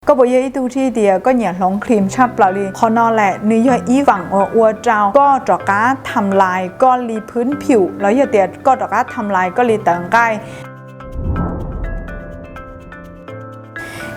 Koj puas yog ib tug thiab tias koj nyiam hloov cream tshaj plaws li? Qhov no lawm nws yog ib feem uas ua rau koj rov qab tham lais koj li phwb phim los yog tias koj rov qab tham lais koj li tawv nqaij.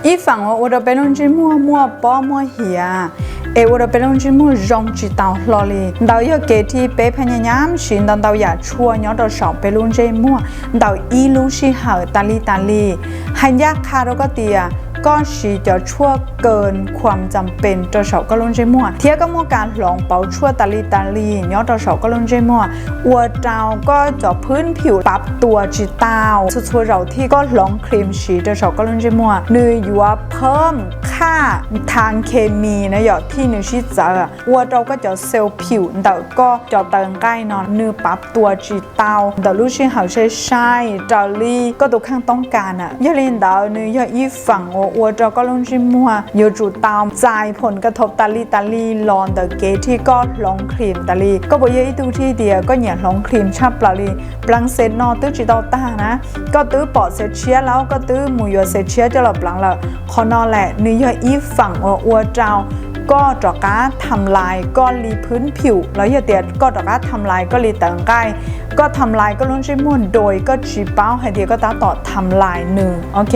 Ib feem uas ua rau peb lub ntsej muag muaj pob muaj hiav, es ua rau peb lub ntsej muag zoo tsis tau hlo li. Ntawd yog kev thib peb phab nyam nyam siv ntau ntau yam tshuaj nyob rau saum peb lub ntsej muag ntawm ib lub sij hawm tas li tas li. Hais ncaj qha rau koj tias koj siv cov tshuaj kawg khuam txam pes rau saum koj lub ntsej muag thiab koj muaj kas hloov pauv tshuaj tas li tas li nyob rau saum koj lub ntsej muag, ua rau koj cov phwb phim pab tua tsis tau. Txhua txhua zaus thiab koj hloov cream siv rau saum koj lub ntsej muag, nws yuav phab khaj thas khes mis na yom, thiab nws sib txawv ua rau koj cov xel phim ntawm koj cov tawv nqaij no nws pab tua tsis tau ntawm lub sij hawm sai sai raws li koj tus kheej toob kas na. Yog li ntawd nws yog ib feem uas ua rau koj lub ntsej muag yuav tsum tau txais phom kas thov tas li tas li los ntawm kev thib koj hloov cream tas li. Koj puas yog ib tug thiab tias koj nyiam hloov cream tshaj plaws li? Plav xes no twb tsis tau tag na, koj twb pom xes tshiab lawm, koj twb mus yuav xes tshiab coj los plav lawm. Qhov no lawm nws yog ib feem uas ua rau koj rov qab tham lais koj li phwb phim los yog tias koj rov qab tham lais koj li tawv nqaij. Koj tham lais koj lub ntsej muag dua koj tsis paub hais tias koj tab tom tham lais nws, ok?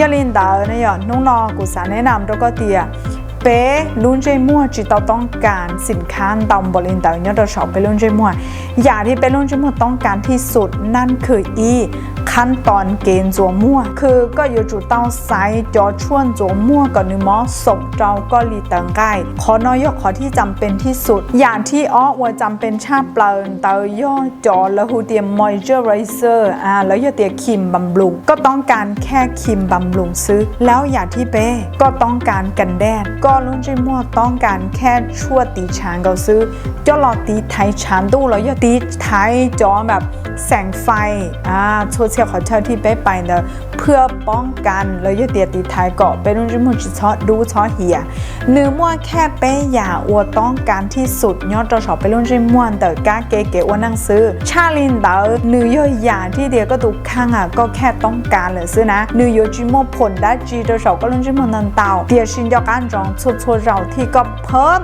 Yog li ntawd na yom, hnub no kuv xav nes nam rau koj tias peb lub ntsej muag tsis tau toob kas xim khab ntau npaum li ntawd nyob rau saum peb lub ntsej muag. Yam li peb lub ntsej muag toob kas thib xus nab khwm ib khab tos kev ntxuav muag, khwm koj yuav tsum tau xaiv cov tshuaj ntxuav muag kom nws mob xoom rau koj li tawv nqaij. Qhov no yog qhov thib txam pes thib xus. Yam thib ob uas txam pes tshaj plaws ntawd yog cov lawv hu tias moisturizer los yog tias cream bam nploos. Koj toob kas khaj cream bam nploos xwb. Lawm yam thib peb koj toob kas kas dej, koj lub ntsej muag toob kas khaj tshuaj tiv tshav nkaus xwb, coj los tiv thaiv tshav ntuj los yog tiv thaiv cov npam xeem fais txhua txhia qhov chaw thib peb pais ntawd, phwj poob kas los yog tias tiv thaiv kom peb lub ntsej muag tsis txhob dub txhob hiav. Nws muaj khaj peb yam uas toob kas thib xus nyob rau saum peb lub ntsej muag ntawm kab ke kev ua neej xwb. Tshaj li ntawd nws yog yam thib tias koj tus kheej koj khaj toob kas lawm xwb na, nws yuav tsis muaj phom dab tsi rau saum koj lub ntsej muag ntau ntau, tiam sis nco qab ntsoov txhua txhua zaus thiab koj phab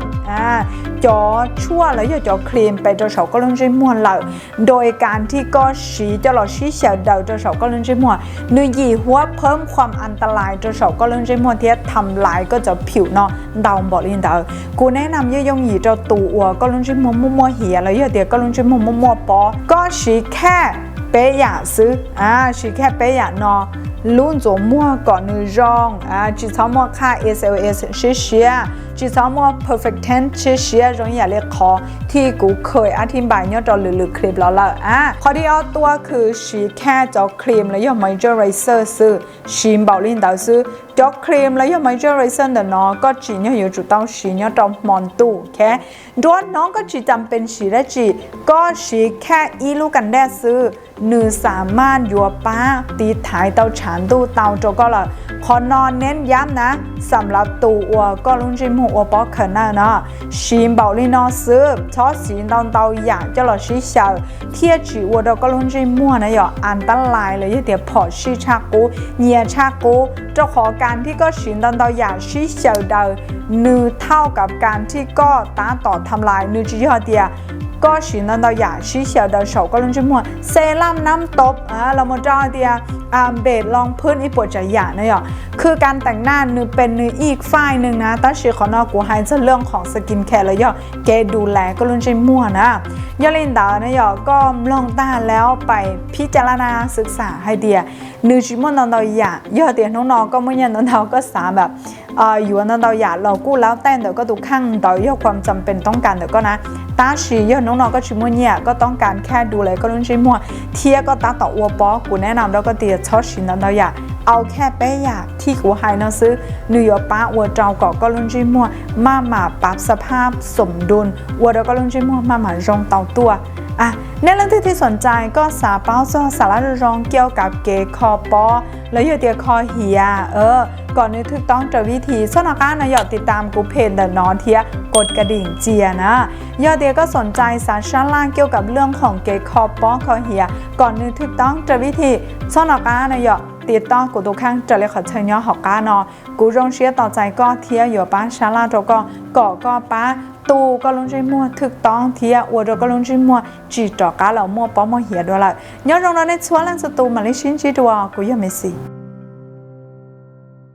cov tshuaj los yog cov cream pes rau saum koj lub ntsej muag lawm, dua kas thib koj siv coj los sib xyaw daws rau saum koj lub ntsej muag, nws yim huab phab khuam an ta lais rau saum koj lub ntsej muag thiab tham lais koj cov phim no ntau npaum li ntawd. Kuv nes nam yooj yooj yim rau tus uas koj lub ntsej muag muaj muaj hiav los yog tias koj lub ntsej muag muaj muaj pob, koj siv khaj peb yam xwb, siv khaj peb yam no, lub ntxuav muag kom nws zoo, tsis txhob muaj khaj S L S siab siab, tsis txhob muaj perfect ten siab siab zoo ib yam li qhov thib kuv khawm ab thib npais nyob rau lwm lwm clip los lawm. Qhov thib ob tuaj khwm siv khaj cov cream los yog moisturizer xwb, siv npaum li ntawd xwb. Cov cream los yog moisturizer ntawm no koj tsim nyog yuav tsum tau siv nyob rau hmo ntuj, ok? Nruab hnub koj tsis txam pes siv dab tsi, koj siv khaj ib lub kas dej xwb, nws xam maj yuav pab tiv thaiv tau tshav ntuj tau rau koj lawm. Qhov no neb yam na, xam lav tus uas koj lub ntsej muag ua pob khaws nawj no, siv npaum li no xwb, txhob siv ntau ntau yam coj los sib xyaw, thiaj tsis ua rau koj lub ntsej muag na yom an ta lais los yog tias phom sij tshaj qub, nyias txhaj qub, rau qhov kas thib koj siv ntau ntau yam sib xyaw daws, nws thauj kav kas thib koj tab tom tham lais, nws tsis yog tias koj siv ntau ntau yam sib xyaw daws saum koj lub ntsej muag, xes laj nab tob los mus rau tias npem loo phwb ib puas tsav yam na yom. Khwm kas teem naj nws pes nws ib faij neeg na, tab sis qhov no kuv hais txog lwm qhov skin care los yog kev du las koj lub ntsej muag na. Yog li ntawd na yom, koj mloog tag lawm pais phib ca laj na xwb xam hais tias nws tsis muaj ntau ntau yam. Yog tias hnub no koj muaj nyiaj ntau ntau koj xav npam yuav ntau ntau yam los kuj laub taij ntawm koj tus kheej, ntawd yog khuam txam pes toob kas ntawm koj na. Tab sis yog hnub no koj tsis muaj nyiaj, koj toob kas khaj du las koj lub ntsej muag thiab koj tab tom ua pob, kuv nes nam rau koj tias txhob siv ntau ntau yam, au khaj peb yam thib kuv hais no xwb, nws yuav pab ua rau kom koj lub ntsej muag maj mam pav xa phab xom dun, ua rau koj lub ntsej muag maj mam zoo tau tuaj. Nej leej twg thib xoom cai koj xav paub txog xam lav zoo zoo kiaj kav kev kho pob los yog tias kho hiav, kom nws thwj toob raws vib thi txhob nov qab no yom tiv tam kuv phem ntawm no thiab kod ka dim ntxias na. Yog tias koj xoom cai xav sab laj kiaj kav lwm qhov kev kho pob kho hiav kom nws thwj toob raws vib thi txhob nov qab no yom Tiv toj kuv tus kheej raws li qhov chaw nyob hauv qab no. Kuv zoo siab tos txais koj thiab yuav pab sab laj rau koj kom koj pab tu koj lub ntsej muag thwj toob thiab ua rau koj lub ntsej muag tsis rov qab los muaj pob muaj hiav dua lawm. Nyob zoo rau nej txhua leej txhua tus, mam li sib ntsib dua, kuv yog Maiv Xis.